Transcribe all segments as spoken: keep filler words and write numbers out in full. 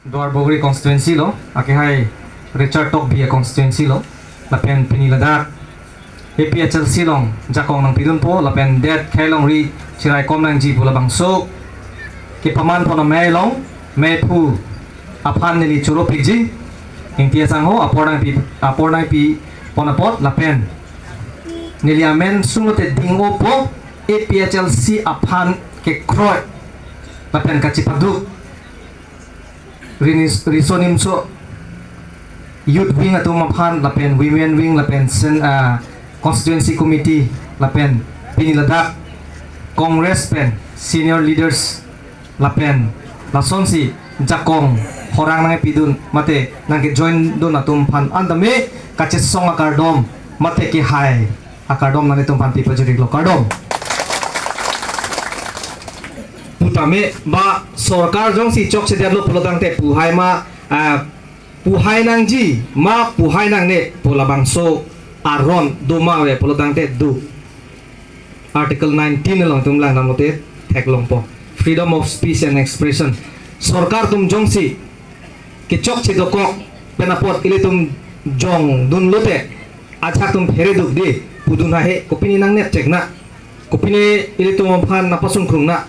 Duarbagori constituency lo, akehai Richard Tokbi a constituency lo, lapen pini ladak A P H L C along jakong nangpidunpo, lapen det khelongri chiraikom nangji pu labangso kepaman pon amei along, meiphu aphan neli choro phikji, Ingti asangho apor nangpi, apor nangpipon apot, lapen neli amen sung lote ding-opo, A P H L C aphan kekroi lapen kachipaduk rinis-, riso nimso youth wing atum aphan lapen women wing lapen sen-, ah, constituency committee lapen pini ladak Congress pen senior leaders lapen lasonsi jakong horang nangpidun mate nangkejoindun atum aphan an tame kachesong akardom mate kehai akardom nanglitum aphan pipajiriklo, kardom. Putame ba sorkar jongsi chokchedetlo pulotangte puhai ma, ah, puhai nangji ma puhai nangne pu labangso aron do ma ave pulotangte do. Article nineteen along itum langdam lote theklongpo. Freedom of speech and expression. Sorkar atum jongsi kechokche dokok pen apot ilitum jongdun lote ajahak atum phereduk de pudun ahe, kopine nangnepchek na, kopine ilitum aphan nangpasungkrung na,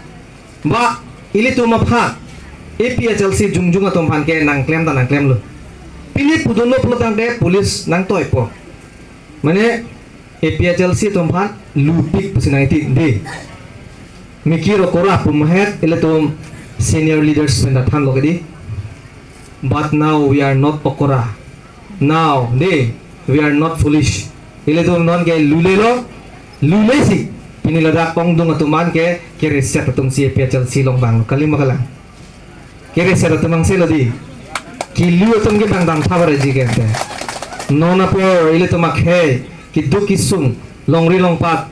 ba ilitum aphan A P H L C jongjong atum aphan ke nangklem ta nangklemlo. Pini pudunlo pulotangte police nangtoipo. Mane A P H L C atum aphan lupik pusi nangthan de. Mikir okora pu mahet ilitum senior leaders pen ta thanlo ke di. But now we are not okora. Now, de, we are not foolish. Ilitum non ke lulelo, lulesi. Pini ladak ongdung atum an ke kereset atumsi A P H L C along vanglo, kali ma kalang? Kereset atum angselo di. Kilu atum ke bang damtha barji ke ante. Non apor ilitum akhei keduk kesung, longri longpat,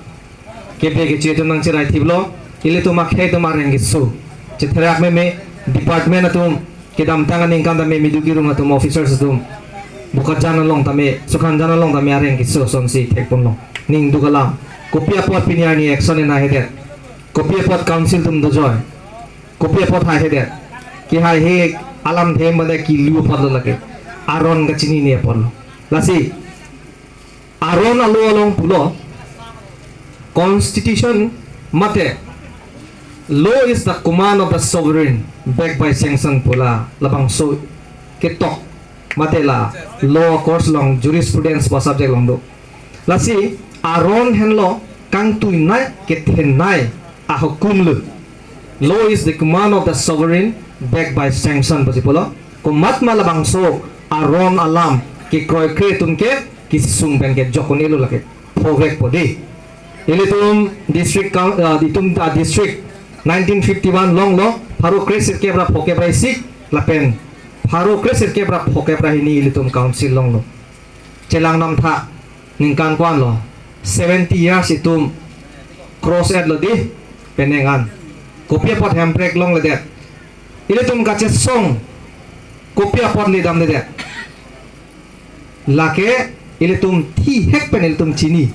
kebe keche atum nangchiraithiplo, ilitum akhei atum areng keso. Chetherak meme department atum kedamtang aningkan tame, midu kirung atum, officers atum, Bokajan along tame, Sukhanjan along tame areng keso asonsi thekponlo. Ning duk alam. Kopi apot pini arni action en haihedet? Kopi apot council atum dojoi? Kopi apot haihedet? Kehaihe alamthe mane kilu apotlo lake. Aron kachinine apotlo. Lasi aron alo along pulo, constitution mate law is the command of the sovereign backed by sanction pu la labangso ketok mate la law course along jurisprudence pu subject along do. Lasi aron henlo kangtuinei kethenei ahukum lo. Law is the command of the sovereign backed by sanction pusi pulo. Komatma labangso aron alam kekroikre atum ke kesung pen ke jokon elo lake phovekpo de. Ilitum district coun-, ah, itum, ah, district nineteen fifty-one longlo, pharo kresirkep ra phokep ra isi lapen pharo kresirkep ra phokep ra hini ilitum council longlo. Chelang damtha ningkan ko-anlo, seventy years itum cross etlo di, penang an. Kopi apot Hemprek longledet? Ilitum kachesong kopi apot ledamledet? Lake ilitum thihek pen ilitum chini.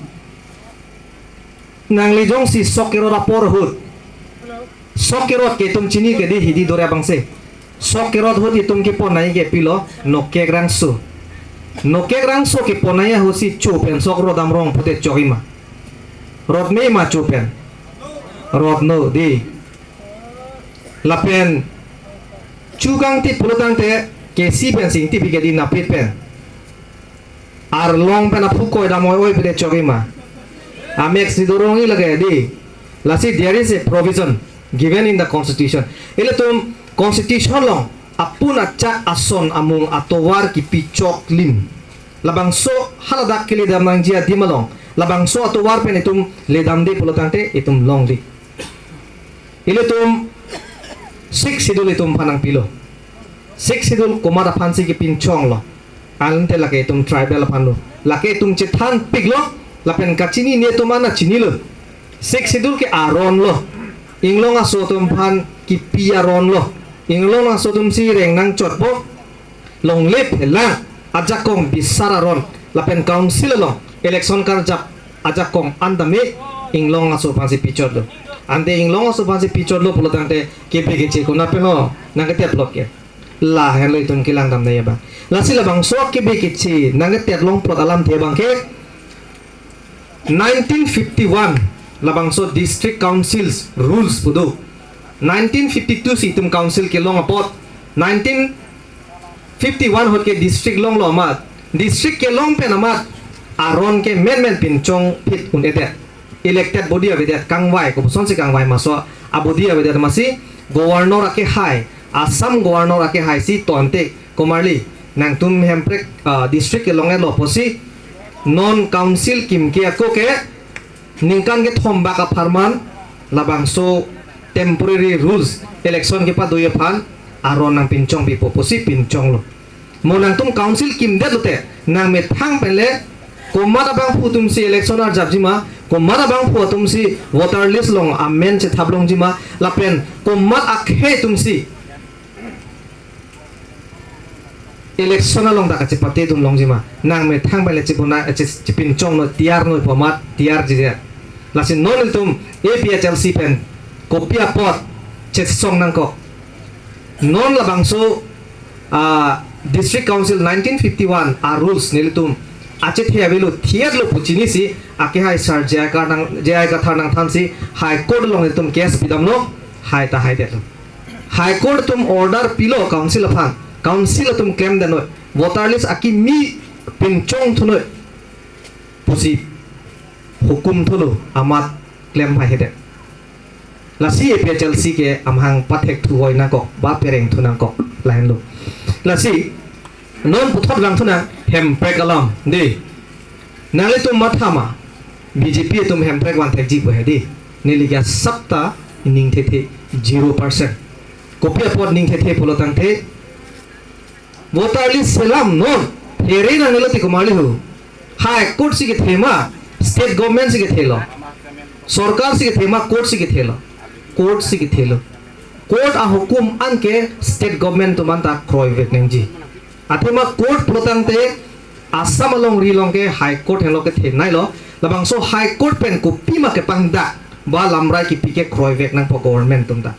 Nangli jongsi sok kerot apor ahut, sok kerot ke itum chini ke di, hidi dore abangse. Sok kerot ahut itum keponai ke pilo, Nokek Rangso. Nokek Rangso keponai ahutsi cho pen sok rot damrong pute chokji ma? Rot me ma cho pen? Rotlo di. Lapen chu kangtip pulotangte K C pen si ingtip ke di, napit pen. Arlong pen aphu koi dam oi-oi pute chokji ma? Amek si dorongji lake di. Lasi there is a provision given in the constitution. Ilitum constitution along apun achak ason amung atovar kipi choklim. Labangso haladak keledam nangji adim along, labangso atovar pen itum ledamde pulotangte itum longdi. Ilitum Sixth Schedule itum aphan nangpilo. Sixth Schedule komat aphansi kepinchonglo? Ante lake itum tribal aphanlo. Lake itum chethanpiklo, lapen kachinine atum an ta chinilo. Sixth Schedule ke aronlo. Inglong aso atum aphan kipi aronlo. Inglong aso atumsi reng nangchotpo. Longle phelang ajakong bisar aron lapen council along election karjap ajakong an tame inglong aso aphansi pichotlo. Ante inglong aso aphansi pichotlo pulotangte kebe keche konat penlo nangketep plot ke? Lahenlo itum kelang damnei abang. Lasi labangso akebe kechi nangketetlong plot alamthe abangke nineteen fifty-one labangso District Councils Rules pu do. Nineteen fifty-two si itum council kelong apot, nineteen fifty-one ahut ke district longlo amat. District kelong pen amat aron ke menmen pinchongphit un-edet. Elected body avedet, kangvai, kopusonsi kangvai ma, laso abody avedet amatsi governor akehai, Assam governor akehai si to ante, komarli, nangtum Hemprek, ah, district kelong-etlo pusi, non council kimke ako ke ningkan kethom bak apharman labangso temporary rules, election kepado aphan aron nangpinchongpipo pusi pinchonglo. Mo nangtum council kimdetlote nangmethang pen le komat abangphu atumsi election arjapji ma, komat abangphu atumsi voter list along amen chethap longji ma, lapen komat akhei atumsi election along ta kachepate atum longji ma, nangmethang pen le chipuna, chi-, chipinchongno, tiyarno pu amat tiyarji je. Lasi non ilitum A P H L C pen kopi apot chesong nangkok. Non labangso, ah, District Council nineteen fifty-one a rules nelitum achethe avelo, thietlo pu chinisi akehai sar J I Kathar nang, J I Kathar nangthansi High Court along nelitum case pidamlo, hai ta haidetlo. High Court atum order pilo council aphan, council atum klemdetnoi, voter list akimi pinchongthunoi pusi hukum thulo, amat klem haihedet. Lasi A P H L C ke amahang pathek thuvoi nangkok, ba pereng thu nangkok, lahenlo. Lasi non puthot vangthu nang Hemprek alam, dei. Nanglitum matha ma, B J P atum Hemprek vanthekji pu he, dei. Neli ke asapta ningthethe, zero percent. Kopi apot ningthethe pulo tangte, voter list selam non phere nangnelo ti komarli ho. High Court si kethe ma, state government si kethelo, sorkar si kethe ma, court si kethelo, court si kethelo. Court ahukum anke state government atum anta kroivek nangji. Athema court pulo tangte Assam alongri along ke High Court henlo kethe nailo. Labangso High Court pen kopima kepangdak, ba lamrai kipi ke kroivek nangpo government atum ta.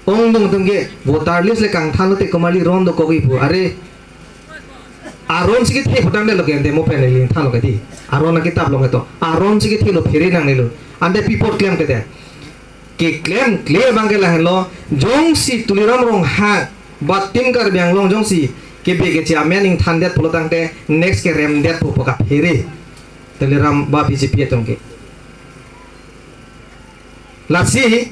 Ongdung atum ke voter list le kangthanlote komarli ron dokok-i pu. Are, aron si kethe putangdetlo ke ante mo pen neli thanlo ke, dei. Aron akitap along ke to, aron si kethelo phere nangnelo. Ante pi apot klem ke te. Keklemkle abang ke lahenlo, jongsi Tuliram Ronghang ba Team Karbi Anglong jongsi kebe kechi amen ingthandet pulo tangte next ke remdetpo pu kaphere Tuliram ba B J P atum ke. Lasi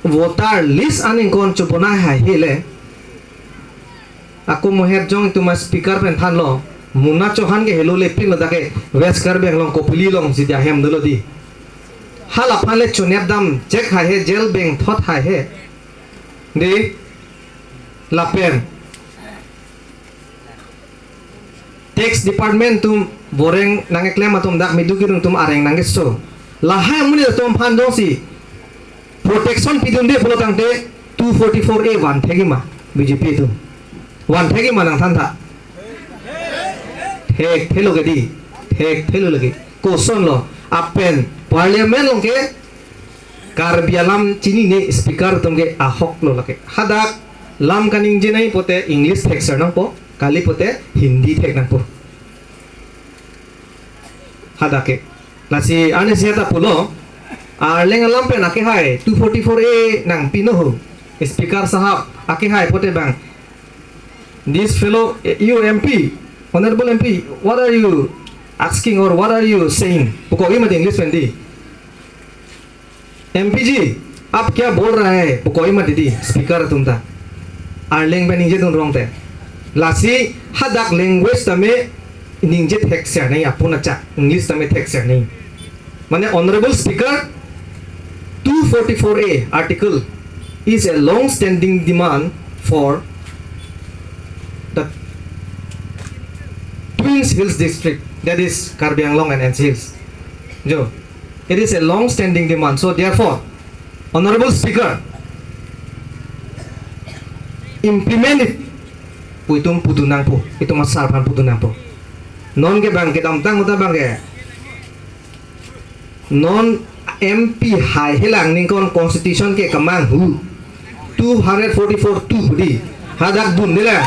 voter list aningkon chobonai haihele. Ako mohet jong itum a speaker pen thanlo, Munna Chauhan ke helo le pinlo, dak ke West Karbi Anglong Kopili alongsi ahem dolo, dei. Hala aphan le chonep dam chek haihe, jail bengthot haihe, dei. Lapen Tax Department atum boreng nangkeklem atum dak Midu Kirung atum areng nangkeso. Lahai amonit atum aphan jongsi protection pidunde pulo tangte two forty-four A vanthekji ma B J P atum? Vanthekji ma nangthantha? Thekthelo ke, dei. Thekthelo lagi. Kosonlo? Lapen Parliament along ke Karbi alam chinine speaker atum ke ahoklo lake. Hadak lam kaningje nangji pote English thekser nangpo, kali pote Hindi thek nangpo. Hadak ke. Lasi arnisi ta pulo, Arleng alam pen akehai two forty-four A nangpinong ho. Speaker sahab, akehai pote bang, "This fellow, you M P, honorable M P, what are you asking or what are you saying?" Pu kok-i mati English pen, dei. "M P ji, aap kya bol rahe hai?" pu kok-i mati, dei, speaker atum ta. Arleng pen ningjedun rong te. Lasi hadak language tame ningje thekser nangji, apun achak English tame thekser nangji. Mane, Honorable Speaker, two forty-four A article is a long standing demand for the Twin Hills District, that is Karbi Anglong and N C Hills. Jo, it is a long standing demand. So therefore, Honorable Speaker, implement it pu itum pudun nangpo, itum asar aphan pudun nangpo. Non ke bang kedamtang uta bang ke, non M P haihelang ningkon constitution ke kemang hu. two hundred forty-four two di. Hadak dunde la.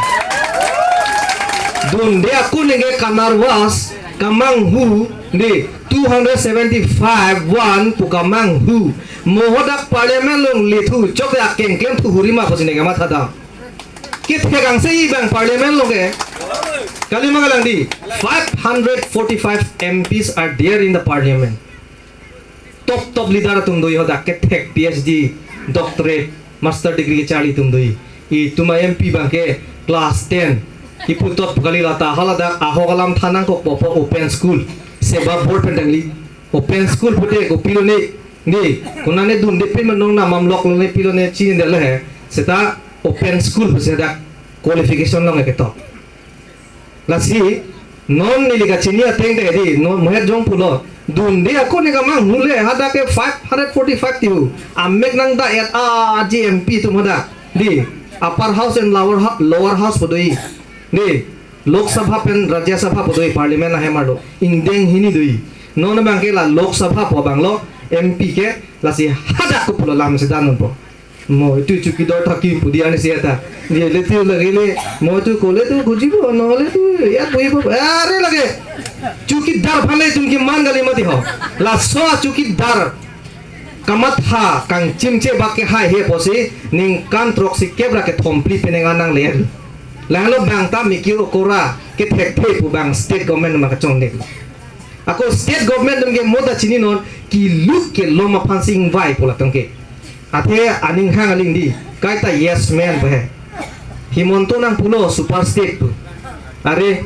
Dunde ako nengke Kanarvas, Kamanghu di two hundred seventy-five one pu Kamanghu. Mo hadak parliament along lethu chok ya kengklem thu hurima pusi nengke mathadam. Kethek angse i bang parliament along ke. Kalima kalang di. Five hundred forty-five M Ps are there in the parliament. Top top leader atum do hadak kethek P H D, doctorate, master degree kecharli atum do. Itum a-M P bangke class ten. Iputot kali lata haladak ahok alam thanang kok popo open school. Seba board pen dangli. Open school pute kopilo ne. Di, konane dunde pin manong na mamlok lo ne pilo ne chinine le he. Seta open school pusi dak qualification along ketok. Lasi, non neli kachini ateng te di, non mohet jong pulo. Dunde ako ne Kamanghu le, hadak ke five hundred forty-five tihu. Amek nang da et a G M P atum hadak. Di, upper house and lower, hou- lower house pu do-i. Di, Lok Sabha pen Rajya Sabha pu do-i, parliament ahem arlo. Ingdeng hini do-i. Non bangke la Lok Sabha pu banglo, M P ke, lasi hadak ko pulo lam sedan po. Mo itu chukidar thakim pu dian si ata. Di le tu lagi le, mo itu ko le tu kuji bo, no le tu ya bui bo. Are lagi. Chukidar aphan le itum keman kali mati ho. Laso chukidar kamatha kangchimche bak ke hai he pusi ningkan throksi kep ra kethom phli penang anang le. Lahelo bang ta Mikir Okora kethekthe pu bang state government ma kachongde. Ako state government atum ke mo ta chininon keluk kelom aphan si ingvai pu latum ke. Athe aning hang aling di, kaita yes man pu he. Himanta nangpulo super state pu. Are.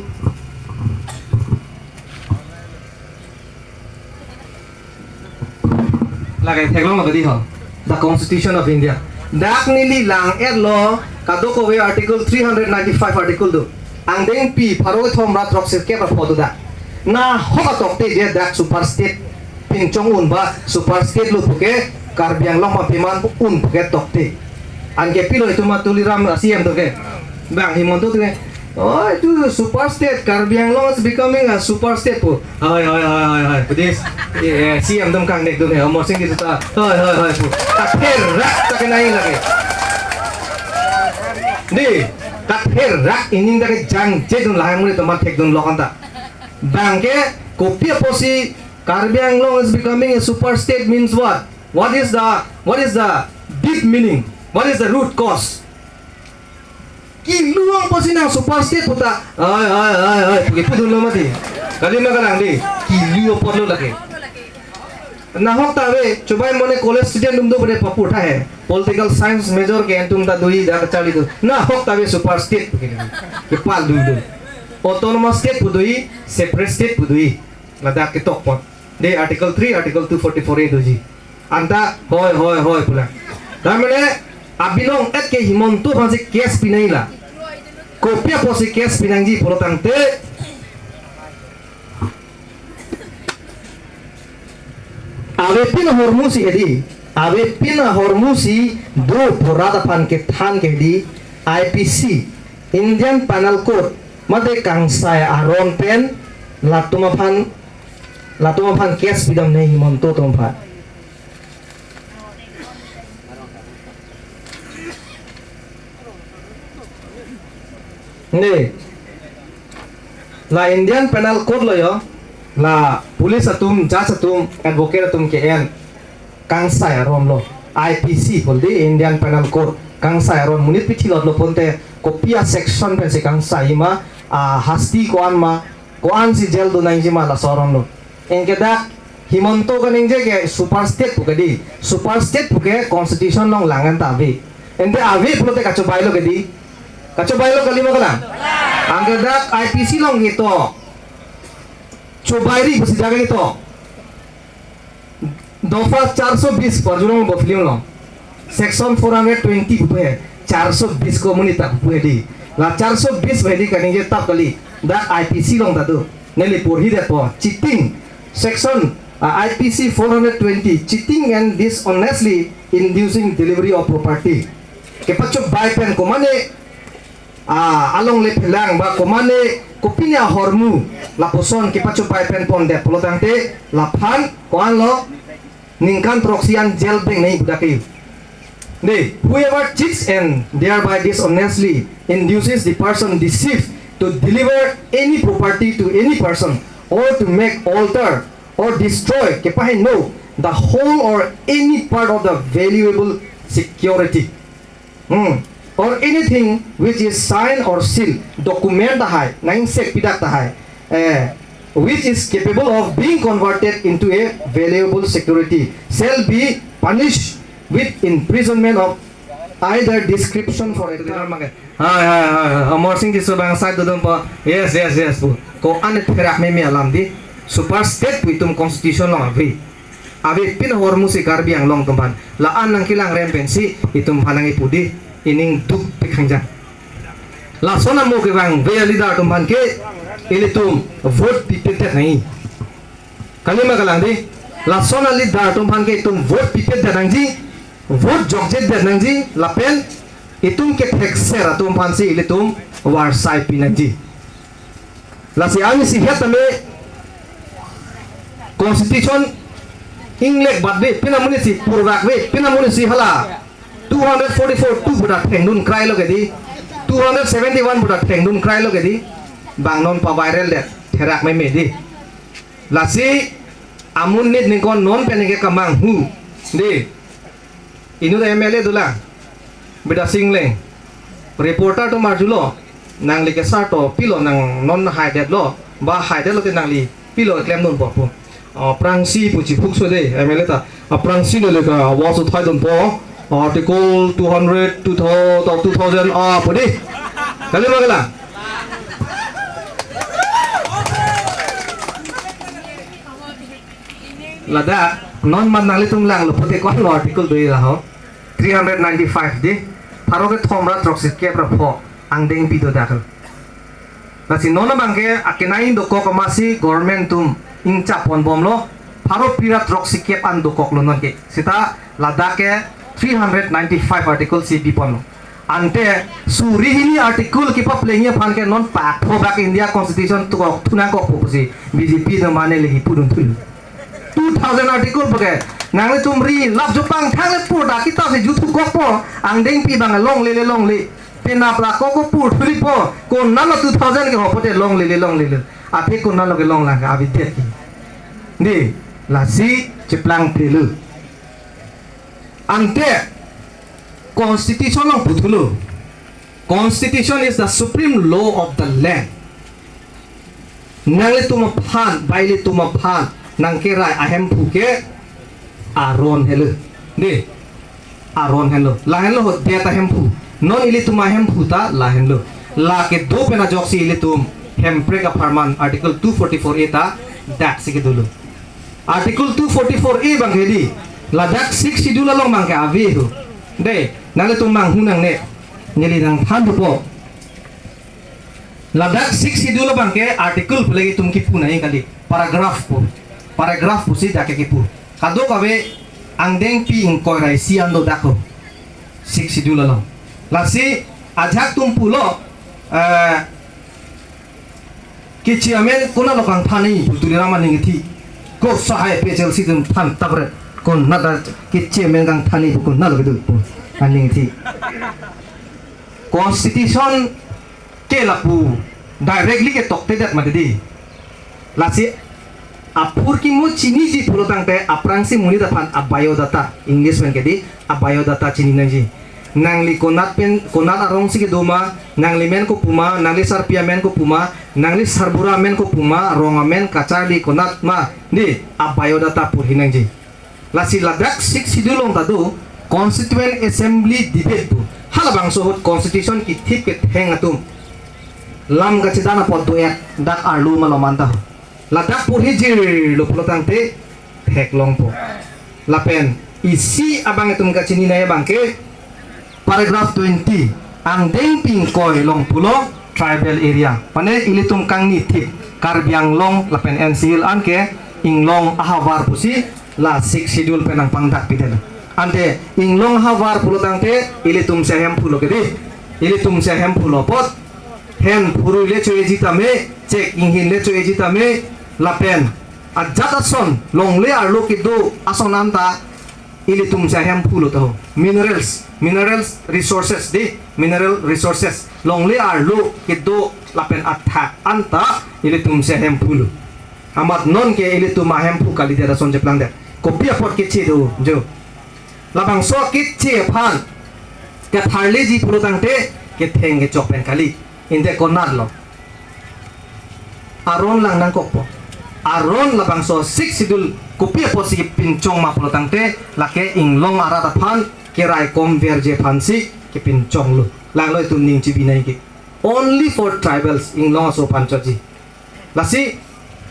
Lake theklong lake di ho. The Constitution of India. Dak neli lang-etlo, kadokave Article three hundred ninety-five article do. Angdengpi pharo kethom ra throksi kep ra pho do dak. Nahok atokte je dak super state pinchong un ba super state lo puke Karbi Anglong ma piman un puke tokte. Anke pilo itum a Tuliram C M to ke. Bang Himanta to ke. Oh, itu super state. Karbi Anglong is becoming a super state pu. Hoi, hoi, hoi, hoi, hoi. Pu di, eh, C M atum kangnek dun he. Amarsing Tisso ta. Hoi, hoi, hoi, pu. Katherak ta kenai lake. Di, katherak ining ta kejangje dun lahai muri teman thekdunlok anta. Bangke kopi apotsi Karbi Anglong is becoming a super state means what? What is the, what is the deep meaning? What is the root cause? Kilu apotsi nang super state puta. Ai, ai, ai, ai, puke pudun lo mati. Kalima kalang di. Kilu apotlo lake. Nahok ta ave, chubai mone college student atum do pada papur tha he. Political science major ke entum ta do-i dak kacharli do. Nahok ta ave super state puke. Kepal do do. Autonomous state pu do-i, separate state pu do-i. Ladak ketok pon. De Article three, Article two forty-four A doji. Anta hoi, hoi, hoi pula. Damene abilong et ke Himanta aphansi case pinangla. Kopi apotsi case pinangji pulo tangte. Avepin ahormu si edi. Avepin ahormu si do borat aphan kethan ke di I P C, Indian Penal Code, mate kangsai aron pen latum aphan, latum aphan case pidam ne Himanta atum aphan. Ne. La Indian Penal Code lo yo. La police atum, judge atum, advocate atum ke-en. Kangsai aron lo. I P C pu di Indian Penal Code. Kangsai aron monit pithi lot lo ponte kopi a section pensi kangsai ma, a hasti ko-an ma, ko-ansi jail do nangji ma laso aron lo. Anke dak Himanta kaningje ke super state puke di. Super state puke constitution along lang-an ta ave. Ante ave pulote kachobai lo ke di. Kachobai lo kalima kalang. Anke dak I P C along ketok. Chobai ri pusi jaga ketok. Dopha charso bis parjulong bo film along. Section four hundred twenty pu he, charso bis ko monit ta pu he di. La charso bis pu he di kaningje tap kali. Dak I P C along ta do. Neli porhi det po. Cheating. Section, uh, I P C four hundred twenty. Cheating and dishonestly inducing delivery of property. Kepachobai pen komane, ah, along le phelang ba komane kopine ahormu lapuson kepachobai pen pondet pulo tangte laphan ko-an lo ningkan throksi an jail beng nai budak ke. They, whoever cheats and thereby dishonestly induces the person deceived to deliver any property to any person, or to make, alter, or destroy, kepahingno, the whole or any part of the valuable security, hmm, or anything which is signed or sealed, document tahai, nang-ingsekpi dak tahai, eh, which is capable of being converted into a valuable security, shall be punished with imprisonment of either description for a term. Hai, hai, hai, hai. Amarsing Tisso abang side dodun po. Yes, yes, yes, pu. Ko-an therak meme alam di. Super state pu itum constitution along ave. Avepin ahormu si Karbi Anglong atum aphan. La-an nangkelang rem pensi itum aphan nangkipu di. Ining duk pik hangjan. Lason amo kevangve a-leader atum aphan ke ilitum vote pipedet nangji. Kalima kalang di. Lason a-leader atum aphan ke itum vote pipedet nangji. Vote jokjedet nangji. Lapen itum kethekser atum aphansi ilitum varsai pi nangji. Lasi ami si het tame constitution inglek batve, pini amonit si purvakve, pini amonit si hala two hundred forty-four two pu ta thengdun krailo ke di, two hundred seventy-one pu ta thengdun krailo ke di, bang non pa-viral det, therak meme di. Lasi amonit ningkon non pen ningke kemanghu di. Inut M L A dolang, Bidya Sing Engleng. Reporter atum arjulo, nangli kesar to pilo, nang non haidetlo, ba haidetlo te nangli pilo klemdunpo pu. Aphrangsi pu chiphuk so de, M L A ta. Aphrangsi neli ke awas uthaidunpo. Article two hundred, two thousand, two thousand A pu di. Kalima kalang. Ladak, non man nanglitum langlo pute ko-anlo article do-i laho. Three hundred ninety-five di. Pharo kethom ra throksikep ra pho angdengpi dodak. Lasi non abang ke akenai dokok amatsi government atum ingchap ponbomlo. Pharo phli ra throksikep an dokoklo non ke. Seta ladak ke three hundred ninety-five article si biponlo. Ante suri hini article kepaplengji aphan ke non pak pho bak India Constitution tukok thu nangkokpo pusi B J P atum mane lehi pudun thulu. Two thousand article puke nanglitum ri lap jopang thangle pur ta kita se juthu kokpo, angdengpi abang longle le longle. Penap la koko pur thulipo, konatlo two thousand ke hopote longle le longle le. Aphi konatlo kelong lang ke avi det ki. Di, lasi cheplangple lu. Ante constitution along puthulo. Constitution is the supreme law of the land. Nanglitum aphan, ba ilitum aphan nangkerai ahemphu ke aron helo. Di, aron henlo. Lahenlo ho det ahemphu. Non ilitum ahemphu ta lahenlo. La kedo pen ajoksi ilitum Hemprek apharman Article two forty-four A ta daksi kedolo. Article two forty-four A abang ke di, ladak Sixth Schedule along abang ke ave ho. De, nanglitum manghu nangne. Neli nangthan thupo. Ladak Sixth Schedule abang ke article pu lagi itum kipu nangji kali. Paragraph pu. Paragraph pusi dak ke kipu. Kadokave angdengpi ingkoi ra isi an dodak ho. Sixth Schedule along. Lasi ajahak atum pulo, eh, keche amen konatlo kangthanji pu Tuliram aning ithi. Ko sahai P H L C atum than tapret. Konat keche amen kangthanji pu konatlo kedo pu aning ithi. Constitution ke lapu directly ketoktedet mati di. Lasi aphurkimo chiniji pulo tangte aphrangsi monit aphan a-biodata, English pen ke di, a-biodata chini nangji. Nangli konat pen, konat arongsi kedo ma, nangli men kopu ma, nangli sarpi amen kopu ma, nangli sarbura amen kopu ma, rong amen kacharli konat ma, di a-biodata purhi nangji. Lasi ladak Sixth Schedule along ta do Constituent Assembly debate pu. Halabangso ahut constitution kithip ketheng atum lam kachedan apot do-et dak arlo malom anta. Ladak purhi jirlo pulo tangte theklongpo. Lapen isi abang itum kachini nangji abang ke paragraph twenty, angdengpi ingkoi along pulo tribal area. Mane ilitum kangni thip Karbi Anglong lapen N C Hills an ke inglong ahavar pusi la Sixth Schedule pen nangpangdak pidetlo. Ante inglong ahavar pulo tangte ilitum si ahemphulo ke di. Ilitum si ahemphulo apot hen phurui le cho-eji tame, chek inghin le cho-eji tame, lapen ajat ason longle arlo kedo ason anta Ilitum si ahemphu lo taho. Minerals, minerals resources dei, mineral resources. Longle arlo kedo lapen athak anta ilitum si ahemphu lo. Amat non ke ilitum ahemphu kalidet ason cheplangdet. Kopi apot keche do jo. Labangso keche aphan katharleji pulo tangte ketheng kechok pen kali. Inde konat lo. Aron lang nangkokpo. Aron labangso Sixth Schedule kopi apotsi kepinchong ma pulo tangte lake inglong arat aphan keraikom verji aphansi kepinchong lo. Langlo itum ning chibi nai ke. Only for tribals inglong aso aphan chotji. Lasi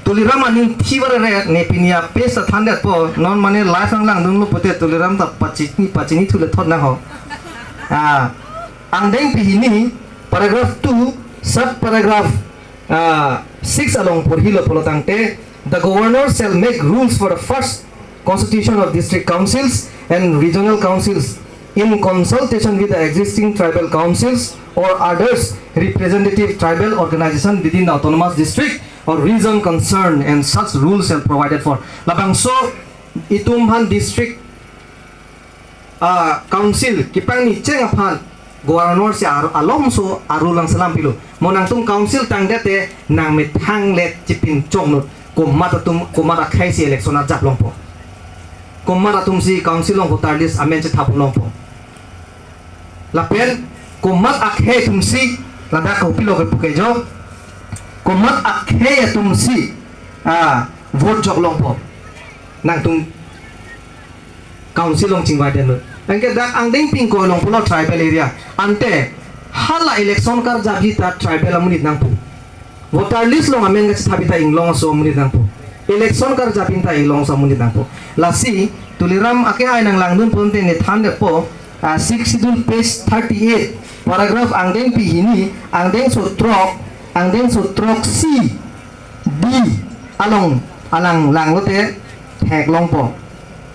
Tuliram aning thi bare re ne pini a page ta thandetpo non mane live nang langdunlo pute Tuliram ta pachini pachini thule thot nang ho. Ah, angdengpi hini paragraph two sub paragraph uh, six along porhilo pulo tangte, the governor shall make rules for the first constitution of district councils and regional councils in consultation with the existing tribal councils or others representative tribal organization within the autonomous district or region concerned, and such rules shall provided for. Labangso itum aphan district ah, council kepangni cheng aphan governor si ar-, alongso aru lang salam pilo. Mo nangtum council tangdet te nangmethang le chepinchong nut. Komat atum, komat akhei si election ajap longpo. Komat atum si council along voter list amen chethap longpo. Lapen komat akhei atum si ladak kopilo kepu ke jo. Komat akhei atum si, ah, vote jok longpo. Nangtum council along chingvai den nut. Anke dak angdengpi ingkoi along pulo tribal area. Ante hala election karjapji ta tribal amonit nangpo. Voter list along amen kachethapji ta inglong aso amonit nangpo. Election karjapji ta inglong aso amonit nangpo. Lasi Tuliram akehai nang langdun ponte ne thandetpo, ah, Sixth Schedule page thirty-eight, paragraph angdengpi hini, angdengso throk, angdengso throksi di along alang langlote theklongpo.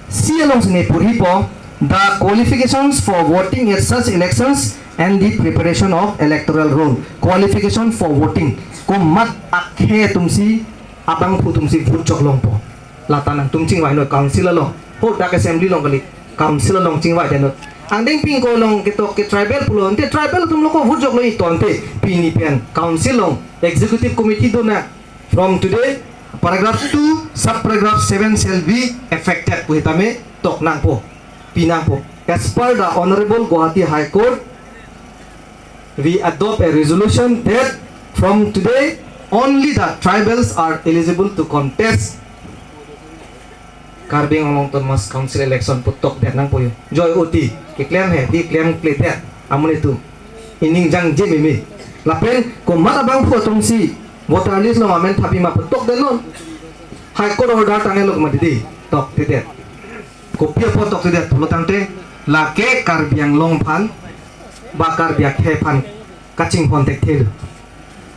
Si alongsi ne porhipo, the qualifications for voting at such elections and the preparation of electoral roll. Qualification for voting. Komat akhei atum si abangphu atum si vote jok longpo. Lata nangtum chingvai noi council along. Ho dak assembly along kali. Council along chingvai den noi. Angdengpi ingkoi along ketok ke tribal pulo. Ante tribal atum lo ko vote joklo itonte. Pini pen council along executive committee do na. From today, paragraph two, sub paragraph seven shall be affected pu hitame tok nangpo, pi nangpo. As per the Honorable Guwahati High Court, we adopt a resolution that from today, only the tribals are eligible to contest Karbi Anglong Autonomous Council election pu tokdet nangpo yo. Joy oti, keklem he, di klemkledet, amonit atum. Ining jangje meme. Lapen komat abangphu atum si voter list along amen thapji ma pu tokdet non. High Court order tanglo mati di, toktedet. Kopi apot toktedet pulo tangte, lake Karbi Anglong aphan, ba Karbi akhei aphan kachinghon thekthe lo.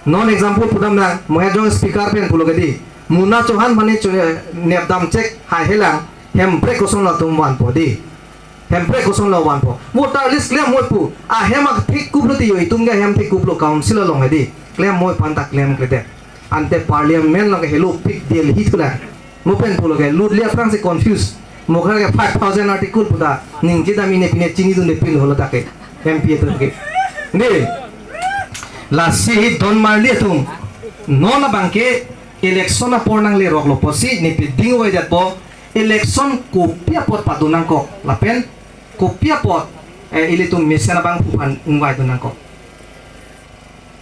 Non example pudam na, mo hejong speaker pen pulo ke di. Muna Chauhan mane chu nepdam chek haihe lang, Hemprek kosonlo atum vanpo di. Hemprek kosonlo vanpo. Voter list klem moi pu. Ahem athek kuplo ti yo, itum ke ahem thek kuplo council along he di. Klem moi aphan ta klemkledet. Ante parliament along ke helopik Delhi thulang. Mo pen pulo ke lut liya aphrangsi confuse. Mo kra ke five thousand article puta ningje dam ine pine chinidunde pin holo ta ke M P atum ke. Di. Lasi don marli atum. Non abangke election apor nangleroklo pusi ne piding oidetpo election kopi apot padun nangkok lapen kopi apot, eh, ilitum mesen abangphu aphan ingvaidun nangkok.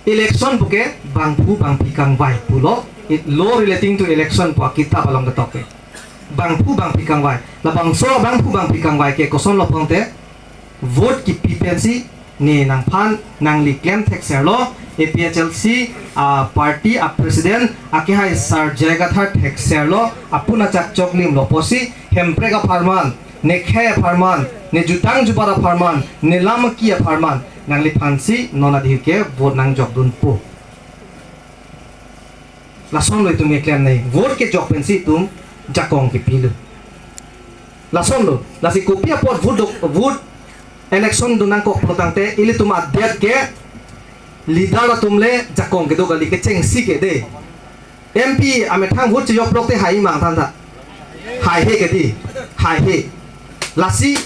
Election puke bangphu bangphi kangvai pulo, it law relating to election pu akitap along ketok ke. Bangphu bangphi kangvai. Labangso bangphu bangphi kangvai ke kosonlo pulote vote kipi pensi ne nangphan nangli klem thekserlo, A P H L C, ah, party a president akehai Sir J I Kathar thekserlo, apun achak choklimlo pusi, Hemprek apharman, ne khei apharman, ne jutang jubar apharman, ne lam aki apharman, nangliphansi non adhi ke vote nangjokdunpo. Lasonlo itum keklem nai. Vote kejok pensi itum jakong kepilo. Lasonlo, lasi kopi apot vote dok, vote election dun nangkok pulo tangte, ilitum adet ke leader atum le jakong kedo kali kechengsi ke de. M P amethang vote chejok pulote hai mang than tha. Haihe ke di. Haihe. Lasi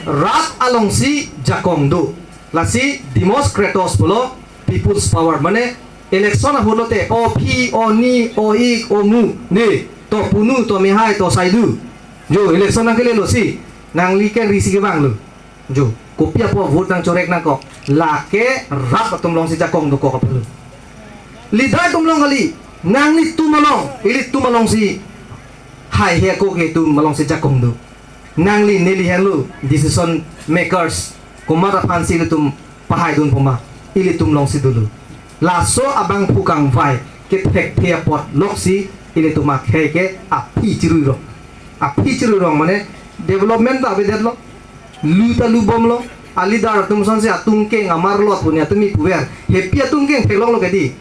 rat alongsi jakong do. Lasi demos kratos pulo, people's power. Mane election ahut lote, o phi, o ni, o ik, o mu, ne, to punu, to mehai, to saidu. Jo, election nangkele losi, nangli ke risi kevang lo. Jo, kopi apot vote nangchorek nangkok. Lake rat atum alongsi jakong dokok apotlo. Leader atum along kali, nanglitum along, ilitum alongsi haihe ako ke itum alongsi jakong do. Nangli neli henlo decision makers, komat aphansi ilitum pahaidunpo ma, ilitum alongsi dolo. Laso abangphu kangvai kethekthe apot loksi ilitum akhei ke aphi chirui rong. Aphi chirui rong mane development ta avedetlo. Lu ta lubomlo. A leader atum asonsi atum keng amar lot punya atum mi puver. Hepi atum keng theklonglo ke di.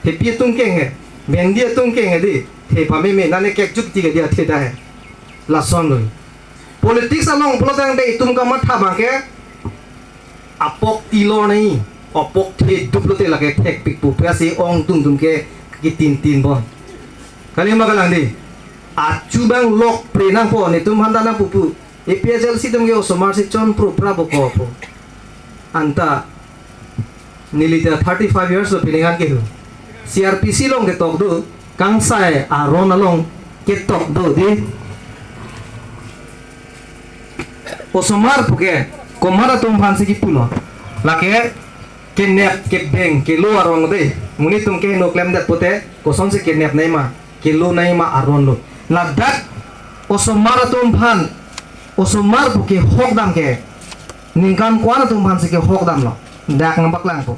Hepi atum keng he. Bhendi atum keng he di. He pameme nane kekjuk ti ke di athe ta he. Lason lo. Politics along pulotangte itum kamatha abang ke apok tilo nai, apok the duplo te lake thekpikpo, pasi ongdung dum ke kitin tin bon. Kali ma kalang di. Achu abang lokpre nangpo, netum handa nangpupu. A P H L C atum ke osomar si chonpro prabo kopo. Anta neli ta thirty five years lo piningan ke hu. C R P C along ketok do, kangsai aron along ketok do di. Osomar puke, komat atum aphansi kipulo. Lake, kenep, kebeng, kelo aron de. Monit atum ke no klemdet pute, kosonsi kenep nai ma, kelo nai ma aron lo. Ladak, osomar atum aphan, osomar puke hok dam ke. Ningkan ko-an atum aphansi ke hok damlo. Dak nangpaklangpo.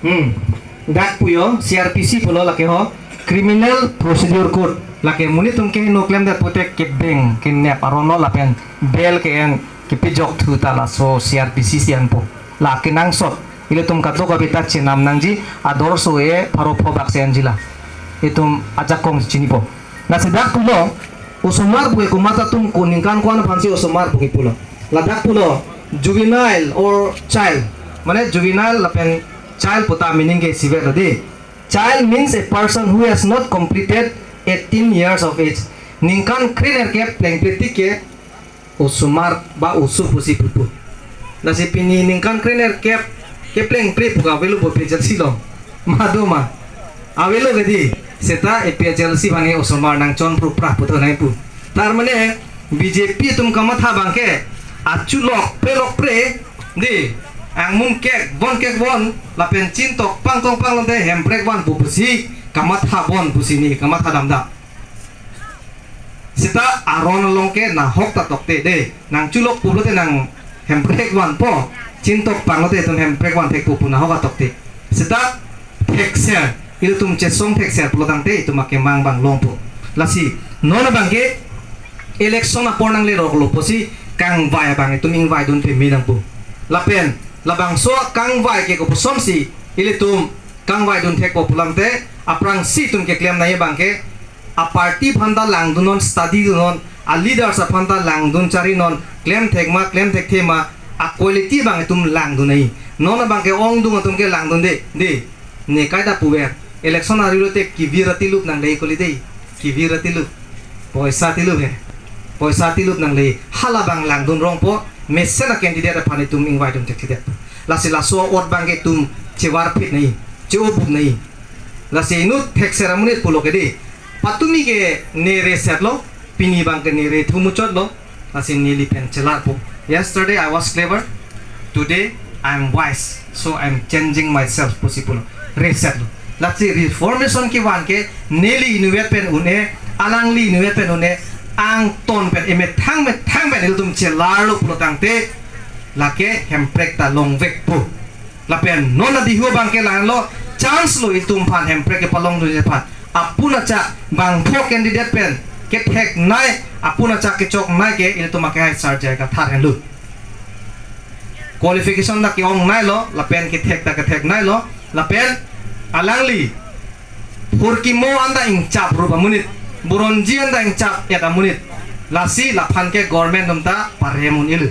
Hmm. Dak puyo, C R P C pulo lake ho, Criminal Procedure Code. Lake monit atum ke no klemdet pute kebeng, kenep aron lo lapen bail ke-en kepijok thu ta laso C R P C si anpo. Lake nangsot, ilitum kadokave ta chenam nangji, ador so e pharo pho bak si anjila. Itum ajakong chinipo. Lasi dak pulo, osomar puke komat atum ko ningkan ko-an aphansi osomar puke pulo. Ladak pulo, juvenile or child. Mane juvenile lapen child puta meaning ke sivet lo de. Child means a person who has not completed eighteen years of age. Ningkan krenerkep plengpre tik ke osomar ba oso pusi pupu. Lasi pini ningkan krenerkep keplengpre pu ke avelo bo A P H L C along. Madu ma. Avelo ke di. Seta A P H L C abang ke osomar nangchonpro praputho nai pu. Tar mane B J P atum kamatha abang ke achu lokpre lokpre di. Angmum kekvon kekvon lapen chin tok pang tong pang lote Hemprek vanpo pusi kamatha bon pusi ne kamatha damdam. Seta aron along ke nahok ta tokte de. Nangchulok pulote nang Hemprek vanpo. Chin tok pang lote itum Hemprek van thekpo pu nahok atokte. Seta thekser. Ilitum chesong thekser pulotangte itum akemang abang longpo. Lasi, non abang ke election apor nangleroklo pusi kangvai abang itum ingvaidun peme nangpo. Lapen, labangso kangvai ke kopuson si ilitum kangvaidun thekpo pulote, aphrangsi itum keklem nai abang ke, a party aphanta langdunnon, study dunnon, a leaders aphanta langdun charinon, klemthek ma, klemthekthe ma, a quality abang itum langdun nai. Non abang ke ongdung atum ke langdunde, de. Ne kaita puver. Election arilo te kivir atilup nangle koli de. Kivir atilup. Poisa atilup he. Poisa atilup nangle. Hala abang langdun rongpo, mesen a candidate aphan itum ingvaidun thekthedet. Lasi laso ot abang ke itum chevarphit nai, che-obup nai. Lasi inut thekser amonit pulo ke de. Patumi ke ne reset lo, pini abang ke ne rethu muchot lo, lasi neli pen chelarpo. Yesterday I was clever, today I am wise, so I am changing myself pusi pulo. Reset lo. Lasi reformation kevan ke neli inutvet pen un-e, alangli inutvet pen un-e, angton pen emethang methang pen ilitum chelarlo pulotangte, lake Hemprek ta longvekpo. Lapen non adihu abang ke lahenlo, chance lo itum aphan Hemprek kepalongdunji aphan. Apun achak bangpho candidate pen ketheknei, apun achak kechoknei ke ilitum akehai Sarjai Kathar henlo. Qualification ta ke-ongneilo, lapen kethek ta kethekneilo, lapen alangli phurkimo anta ingchap rup amonit, buronji anta ingchap et amonit. Lasi laphan ke government atum ta parem un-elo.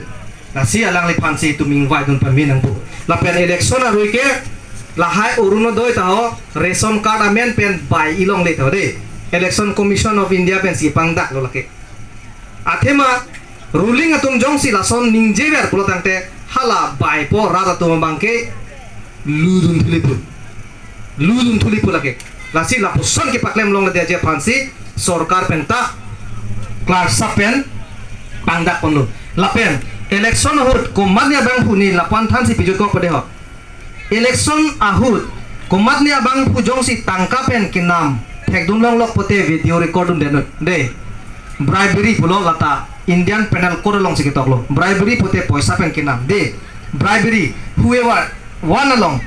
Lasi alangliphansi itum ingvaidun pame nangpo. Lapen election arui ke lahai Orunodoi ta ho, ration card amen pen bai ilongle ta ho de. Election Commission of India pensi pangdaklo lake. Athema ruling atum jongsi lason ningjever pulo tangte hala baipo rat atum abangke ludun thulipu. Ludun thulipu lake. Lasi lapuson kepaklem longledet aphansi sorkar penta clerk sap pen pangdak ponlo. Lapen election ahut komatne abangphu ne lapu-an thansi pejut kok pade ho. Election ahut komatne abangphu jongsi tangka pen kenam thekdun longlok pote video record dunde noi. De. Bribery pulo lata Indian Penal Code alongsi ketoklo. Bribery pote poisa pen kenam. De. Bribery, whoever, one along,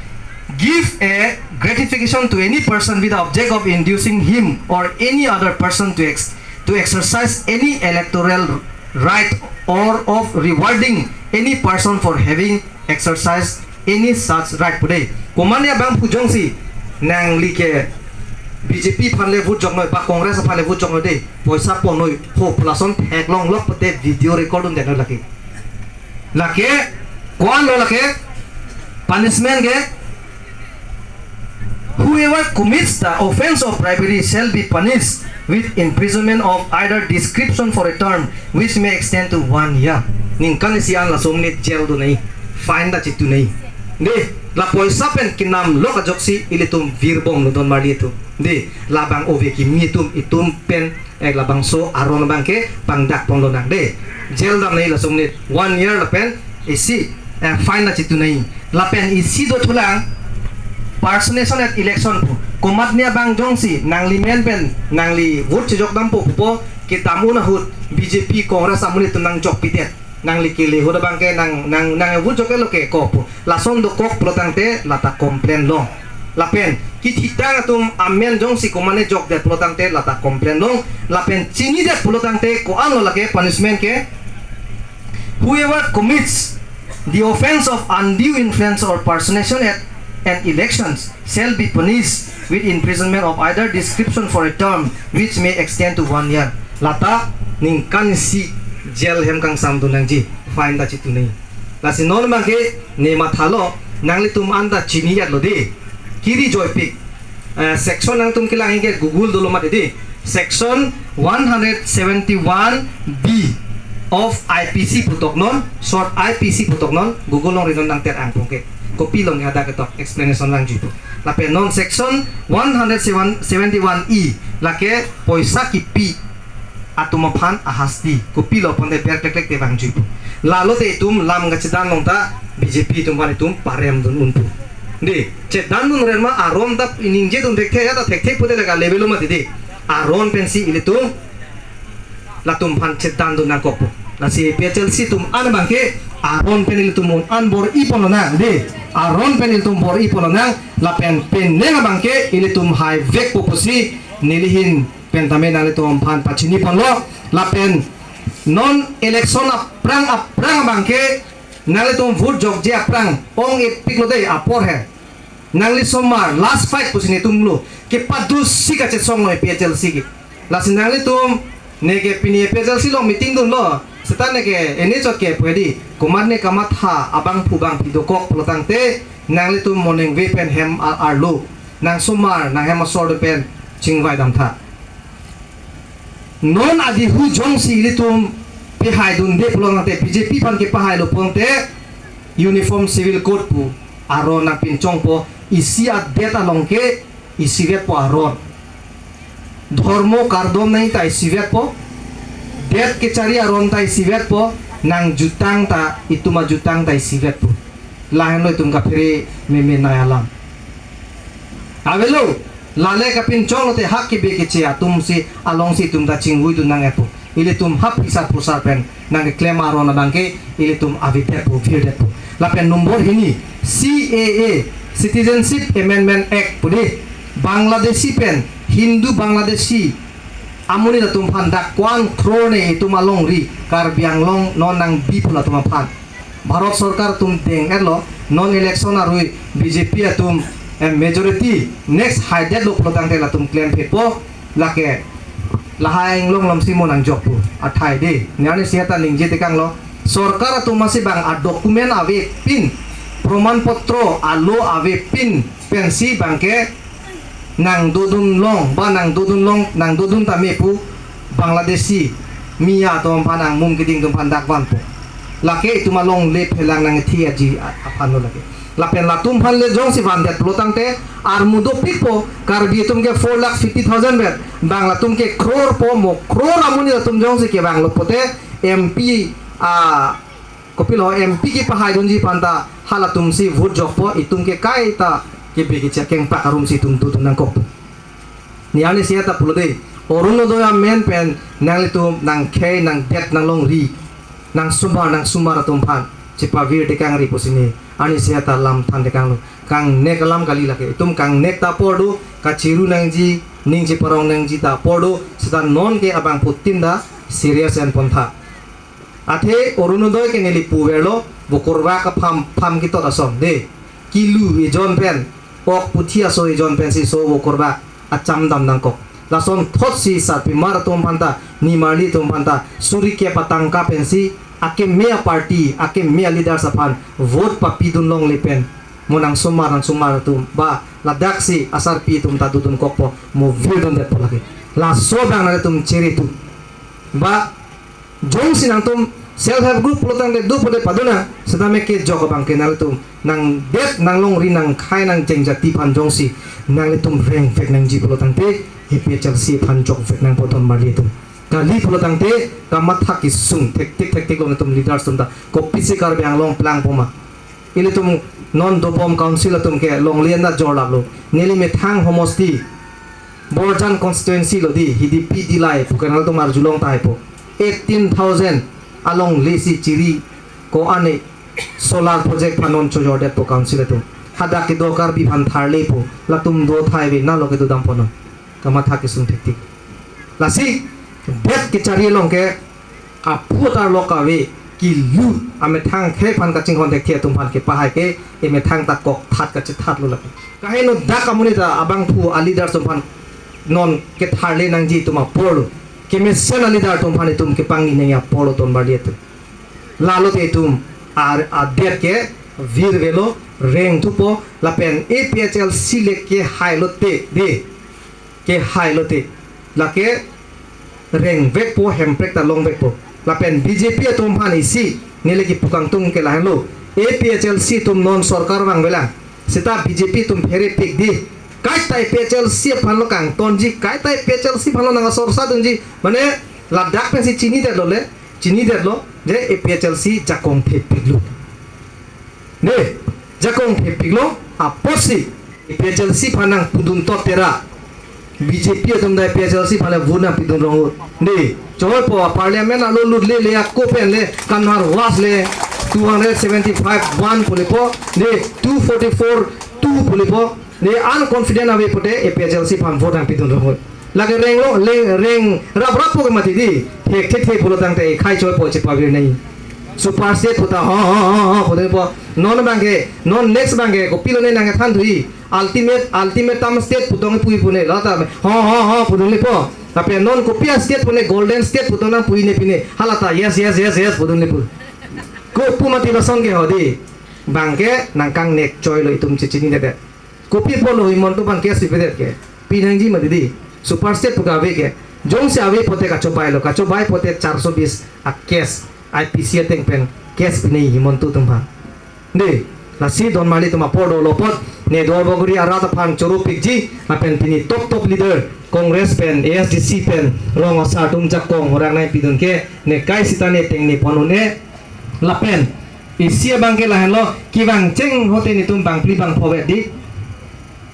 give a gratification to any person with the object of inducing him or any other person to ex- to exercise any electoral right or of rewarding any person for having exercised any such right pu de. Komatne abangphu jongsi nangli ke B J P aphan le vote joknoi ba Congress aphan le vote joknoi de, poisa ponnoi ho pu lason theklonglok pote video record dunde noi lake. Lake, ko-anlo lake, punishment ke, whoever commits the offence of bribery shall be punished with imprisonment of either description for a term which may extend to one year. Ningkan isi an laso amonit jail dun nangji, fine ta chitu nangji. De, la poisa pen kenamlok ajoksi ilitum virbom lo don marli atum. De, labang ove kimi atum, itum pen ek labangso aron abangke pangdak ponlonang de. Jail dam nangji laso amonit one year lapen isi, eh, fine ta chitu nangji. Lapen isi dothulang personation at election pu. Komatne abang jongsi nangli men pen nangli vote chejok dampo pupo, kedam un ahut B J P Congress amonit atum nangjokpidet. Nangli kele ahut abangke nang nang nang vote joklo ke kok pu. Lason dokok pulo tangte lata complain long. Lapen kethitang atum amen jongsi komatne jokdet pulo tangte lata complain long. Lapen chinidet pulo tangte ko-anlo lake punishment ke, whoever commits the offence of undue influence or personation at an elections shall be punished with imprisonment of either description for a term which may extend to one year. Lata ningkan isi jail hem kangsam dun nangji, fine ta chitu nangji. Lasi non abangke ne mathalo, nanglitum anta chini yatlo de. Kiri joipik. Eh, section nangtum kelang ke Google dolo mati de. Section one hundred seventy-one B of I P C putok non, short I P C putok non, Google along ri non nangter ang pungke. Kopilo ne hadak ketok explanation lang juipo. Lapen non section one hundred seventy-one E lake poisa kipi atum aphan ahasti, kopilo ponte ber klek klek te vangjuipo. Lalo te itum lam kachedan long ta B J P atum aphan itum parem dun unpo. De, chedan dun ren ma aron ta iningje dun thekthe ya ta thekthe pute lega level ma tidi. Aron pensi ilitum latum aphan chedan dun nangkokpo. Lasi A P H L C atum an abangke aron pen ilitum un an bor-i ponlonang. De, aron pen ilitum bor-i ponlonang. Lapen penang abangke ilitum haivekpo pusi nelihin pen tame nanglitum aphan pachini ponlo. Lapen non election aphrang aphrang abangke nanglitum vote jokje aphrang ong-epiklo dei apor he. Nangli somar last fight pusi netumlo. Kepadusi kachesong lo A P H L C ke. Lasi nanglitum neke pini A P H L C along meeting dunlo. Seta neke ene chot ke pu hedi. Komatne kamatha abangphu bangphi dokok pulo tangte nanglitum morning way pen hem ar arlo. Nang somar, nang hem asor pen chingvai damtha. Non adihu jongsi ilitum pehai dunde pulo tangte, B J P aphan kepahailo pulote Uniform Civil Code pu aron nangpinchongpo, isi adet along ke isivetpo aron. Dhormo kardom nangji ta isivetpo. Det kechari aron ta isivetpo. Nangjutang ta, itum ajutang ta isivetpo. Lahenlo itum kaphere meme nai alam. Avelo, lale kapinchong lote hak kebe keche atumsi alongsi itum ta chingvai dun nang-etpo. Ilitum hap hisar pusar pen nangkeklem aron abangke ilitum avedetpo, virdetpo. Lapen nombor hini, C A A, Citizenship Amendment Act pu de, Bangladeshi pen Hindu Bangladeshi amonit atum aphan dak ko-an crore ne itum alongri Karbi Anglong non nangbi pu latum aphan. Bharat Sorkar atum deng-etlo, non election arui B J P atum, eh, majority next haidetlo pulo tangte latum klemphitpo, lake lahai inglong lomsi mo nangjokpo athai de. Niani siata ningje tekanglo. Sorkar atum masi bang a document avepin, proman potro alo avepin pensi bangke nangdodun long, ba nangdodun long, nangdodun tame pu Bangladeshi Miya atum aphan, angmum keding atum aphan dak vanpo. Lake itum alongle phelang nangkethi aji a-, aphan lo lake. Lapen latum aphan le jongsi vandet pulo tangte armu dopikpo, Karbi atum ke four lakh fifty thousand vet, bang latum ke crore po mo, crore amonit atum jongsi kevanglo pote M P, a, kopilo, M P kepahaidunji aphanta halatum si vote jokpo, itum ke kaita kebe keche kengpak arum si itum dodun nangkok. Ne arnisi ta pulo de, Orunodoi amen pen nanglitum nangkhei nangdet nanglongri, nangsomar nangsomar atum aphan chepavir tekangri pusi ne arnisi ta lam than tekanglo. Kangnek alam kali lake. Itum kangnek ta apor do, kachiru nangji, ning cheparong nangji ta apor do, seta non ke abangphutin ta serious enpon tha. Athe Orunodoi ke neli puverlo, vokorba kapham pham kitot ason de. Kilu ejon pen, ok puthi aso ejon pensi so vokorba acham dam nangkok. Lason thotsi sarpimar atum aphanta, nimarli atum aphanta, suri kep atangka pensi akeme aparty, akeme aleaders aphan vote papidun longle pen, mo nangsomar nangsomar atum, ba ladaksi asarpi atum ta dodun kokpo, mo virdundetpo lake. Laso abang nangtum cheritu. Ba jongsi nangtum self help group pulo tangte do pote padona, setame kejok abang ke nangtum nangdet nanglongri nangkhei nangjeng jati aphan jongsi nanglitum rengvek nangji pulo tangte, A P H L C aphan jokvek nangpo donmarli atum. Kali pulo tangte kamatha kesung thektik thektik lo nangtum leaders atum ta. Kopisi Karbi Anglong plangpo ma? Ilitum non dobom council atum ke longle anda jorlaplo. Neli methang homosti Borjan constituency lo di, hidi P D Lai pu kanal atum arjulong tahai po. Eighteen thousand alongle si chiri ko-an solar project aphan non chojordetpo council atum. Hadak kedo Karbi aphan tharlepo, latum do thai ave, nalo kedo dampo non. Kamatha kesung thektik. Lasi, det kechari along ke, aphu atar lok ave, kilu, amethang khei aphan kachinghon thekthe atum aphan kepahai ke, emethang ta kokthat kachethatlo lake. Kaheno dak amonit ta abangphu aleaders atum aphan non ketharle nangji atum aporlo. Kemesen aleader atum aphan itum kepangni nangji aporlo donmarli atum. Lalote itum ar adet ke virvelo, rengthupo, lapen A P H L C le kehailote de. Kehailote. Lake rengvekpo, Hemprek ta longvekpo. Lapen B J P atum aphan isi neli kipu kangtung ke lahenlo. A P H L C atum non sorkar vangvelang. Seta B J P atum pherepik di. Kaita A P H L C aphanlo kangtonji, kaita A P H L C aphanlo nang asorsat dunji. Mane ladak pensi chinidetlo le, chinidetlo je A P H L C jakong thepiklo. Ne, jakong thepiklo, apotsi A P H L C aphan nangpudun tot tera. B J P atum ta A P H L C aphan le vote nangpidun rong. Ne, choi po, parliament alo lut le le ako pen le kanhar was le two hundred seventy five one pulipo, ne, two forty four two pulipo, ne, unconfident ave pote A P H L C aphan vote nangpidun rong. Lake renglo, reng, reng, rap rap po ke mati di. Thek, thek, thek pulo tangte, khei choi po chepavir nangji. Super state puta, ho, ho, ho, ho, puta po. Non abang ke, non next abang ke, kopilo ne nangkethan thuji. Ultimate, ultimatum state putong pu pu ne, lata, ho, ho, ho, putong le po. Tapi non kopi a-state pu ne, golden state putong nang pu ne pine. Halata, yes, yes, yes, yes, putong le po. Ko pu mati lason ke ho di. Abang ke, nangkangnek choilo itum chechininedet. Kopi apotlo Himanta aphan case pipedet ke? Pinangji mati di. Super state pu ke ave ke. Jongsi ave pote kachobailo. Kachobai pote charso bis a-case I P C ateng pen case pine Himanta atum aphan. De, lasi donmarli atum apor dolo apot, ne Duarbagori arat aphan choropikji, lapen pini top top leader Congress pen, A S D C pen, rong asar atum jakong orang nangpidun ke, ne kai sita ne tengne pon un-e, lapen isi abang ke lahenlo, kevang cheng hote netum bangphli bangpho vet di.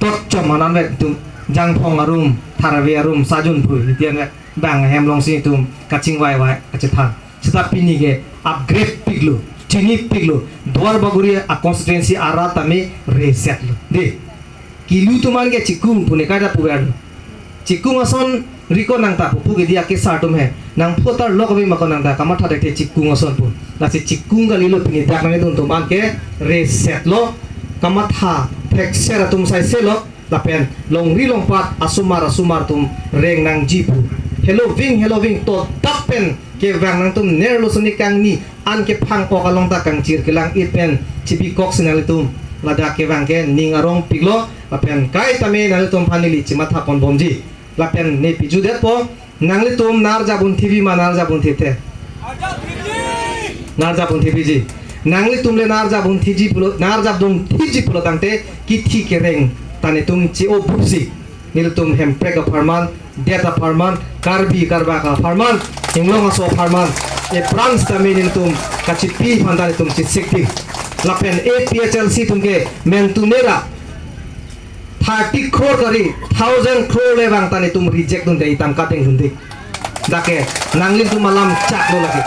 Tot chom anan vet netum, Jangphong arum, Tharve arum, Sajun phu, hitian vet, bang ahem alongsi netum kachingvai vai kachethan. Seta pini ke upgrade piklo, chinipiklo, Duarbagori a-constituency arat tame reset lo. De. Kilu atum an ke chikung pu ne kaita puverlo. Chikung ason riko nangta pu ke dia kesar atum he. Nangphu atar lok ave ma ko nangta kamatha thekthe chikung ason pu. Lasi chikung kalilo pini dak nangtum atum an ke reset lo. Kamatha thekser atum saise lo. Lapen longri longpat asomar asomar atum reng nangji pu. Heloving heloving to dak pen kevang nangtum nerlo soni kangni an kephang-ok along ta kangchir kelang-it pen chibikok si nanglitum ladak kevang ke ning arong piklo, lapen kaitame nanglitum aphan neli chimatha ponbomji. Lapen ne pijudetpo, Nanglitum narjap un thibi ma narjap un thithe? Narjap un thibiji. Nanglitum le narjap un thiji pulo, narjap dun thiji pulo tangte kithi kereng ta netum che-o busi. Nelitum Hemprek apharman, det apharman, Karbi Karbak apharman, Inglong aso apharman, aphrang sitame nelitum kachipi aphan ta netum chesik tik. Lapen A P H L C atum ke mentunera thirty crore kari, thousand crore le vang ta netum reject dunde, tangka deng dunde. Dak ke nanglitum alam chak lo lagi.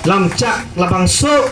Lam chak labangso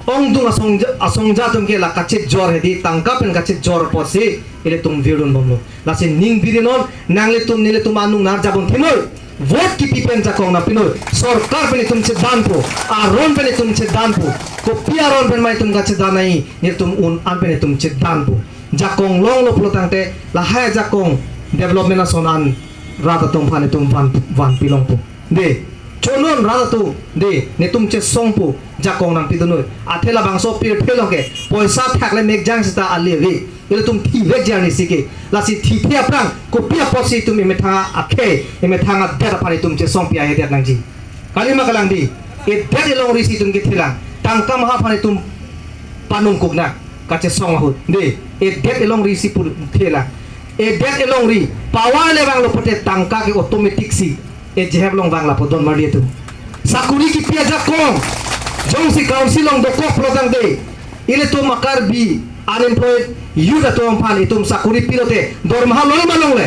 ongdung asongja, asongja atum ke la kachejor hedi, tangka pen kachejor apotsi ilitum virdun bomlo. Lasi ning biri non, nanglitum nelitum anung narjap un thinoi. Vote kipi pen jakong nangpinoi. Sorkar pen itum chedanpo. Aron pen itum chedanpo. Kopi aron pen ma itum kachedan ai, nelitum un-an pen itum chedanpo. Jakong longlo pulo tangte lahai ajakong development ason an rat atum aphan itum van, vanpi longpo. De, chonon rat atum, de, netum chesongpo, jakong nangpidunoi. Athe labangso pirthe along ke poisa thak le mekjang seta ale ave. Ilitum thivekji arnisi ke. Lasi thithe aphrang kopi apotsi itum emethang akhei, emethang adet aphan itum chesongpi ahedet nangji? Kalima kalang di. Edet elongri si itum kethelang. Tangka maha aphan itum panung kukna kachesong ahut. De, edet elongri si pur thelang. Edet elongri power le vanglo pote tangka ke automatic si ejehep along vang lapu don marli atum. Sakuri kipi ajakong. Jongsi council along dokok pulo tangte, ilitum a-Karbi unemployed youth atum aphan itum sakuri pilote dormaha loi ma longle?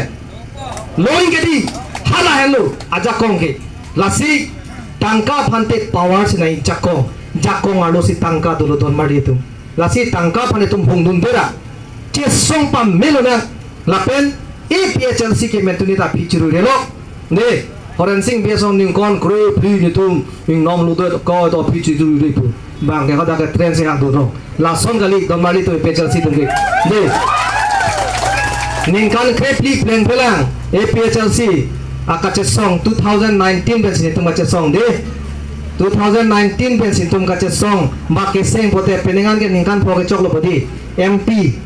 Loi ke di, hala henlo ajakong ke. Lasi tangka aphan te power si nai jakong. Jakong arlo si tangka dolo don marli atum. Lasi tangka aphan itum hongdun bera. Chesong pamelo na lapen A P H L C ke mentuni ta aphi chirui relo. Ne, Horensing Bey asong ningkan kre phli netum ingnom ludet ko to aphi chirui re pu. Bang ke kada ke train si hang duro. Lason kali don marli atum A P H L C atum ke. De. Ningkan kre phli pleng pelang A P H L C akachesong two thousand nineteen pen si netum kachesong de. Two thousand nineteen pen si netum kachesong, bak keseng pote penang an ke ningkan pho kechoklo padi. M P,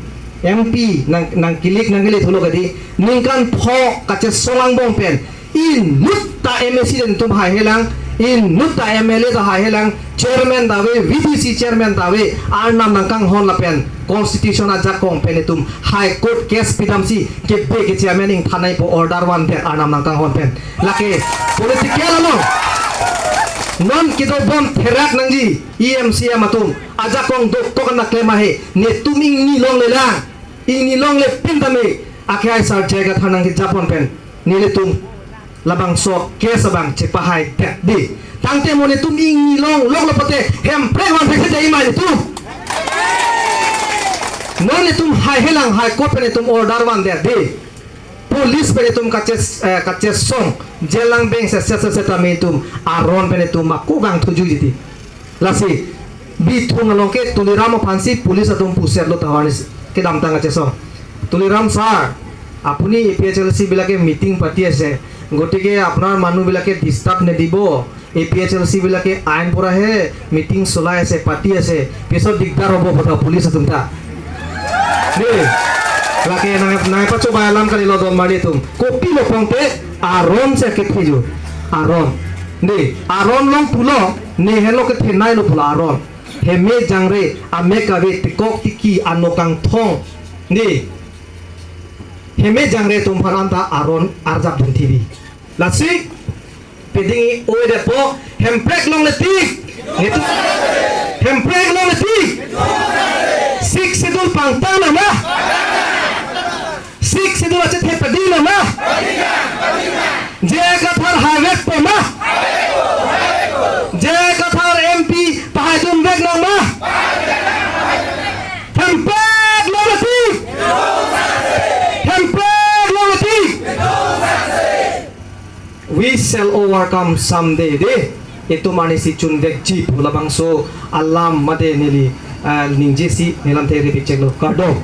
M P nang, nangkilik nangkilik thulo kadi. Ningkan pho kachesong angbong pen inut ta M A C netum haihelang, inut ta M L A ta haihelang, chairman ta ave, V D C chairman ta ave, arnam nangkanghon lapen constitution ajakong pen itum High Court case pidamsi kebe ke chairman ingthan nangpo, order vandet arnam nangkanghon pen. Lake political along. Non kedobom therak nangji E M C M atum, ajakong dokok anak klem ahe, netum ingni longlelang, ingni longle pin tame, akhai sar jaga thanang kejapon pen nelitum labangso case abang chepahaidet di. Tangte mo netum ingni long, longlo pote Hemprek van thekse dei ma netum. Non netum haihelang High Court pen netum order vandet di. Police pen netum kaches, eh, kachesong, jail lang beng se se se se tame netum aron pen netum ako gang thuju jiti. Lasi, Bithung along ke Tuliram aphansi police atum pusetlo ta harness kedamtang kachesong. "Tuliram sir, আপুনি A P H L চি বিলাকে মিটিং পাতি আছে, গতিকে আপোনাৰ মানুহবিলাকে ডিষ্টাৰ্ব নিদিব। A P H L চি বিলাকে আইন পৰাহে মিটিং চলাই আছে, পাতি আছে, পিছত দিগদাৰ হ'ব," pada police atum ta. De, lake nang, nangpachobai alam kalilo don marli atum. Kopilo pulote aron si kethuju. Aron. De, aron long pulo, ne henlo kethenei lo pulo aron. Heme jangre, amek ave, tekok tiki, ano kangthong. De, heme jangre atum aphan anta aron arjap dun thibi. Lasi, peding oi depo, Hemprek longle tik. Netum, Hemprek longle tik. Sixth Schedule pangtang nang ma? Sixth Schedule achethe padi nang ma? J I Kathar haivekpo ma? J I Kathar M P pahaidunvek nang ma? Hemprek longle tik. Hemprek longle tik. We shall overcome someday, de. Itum arnisi chunvekji pu labangso alam mate neli, ah, ningjesi nelamthe ripikcheklo. Kardom.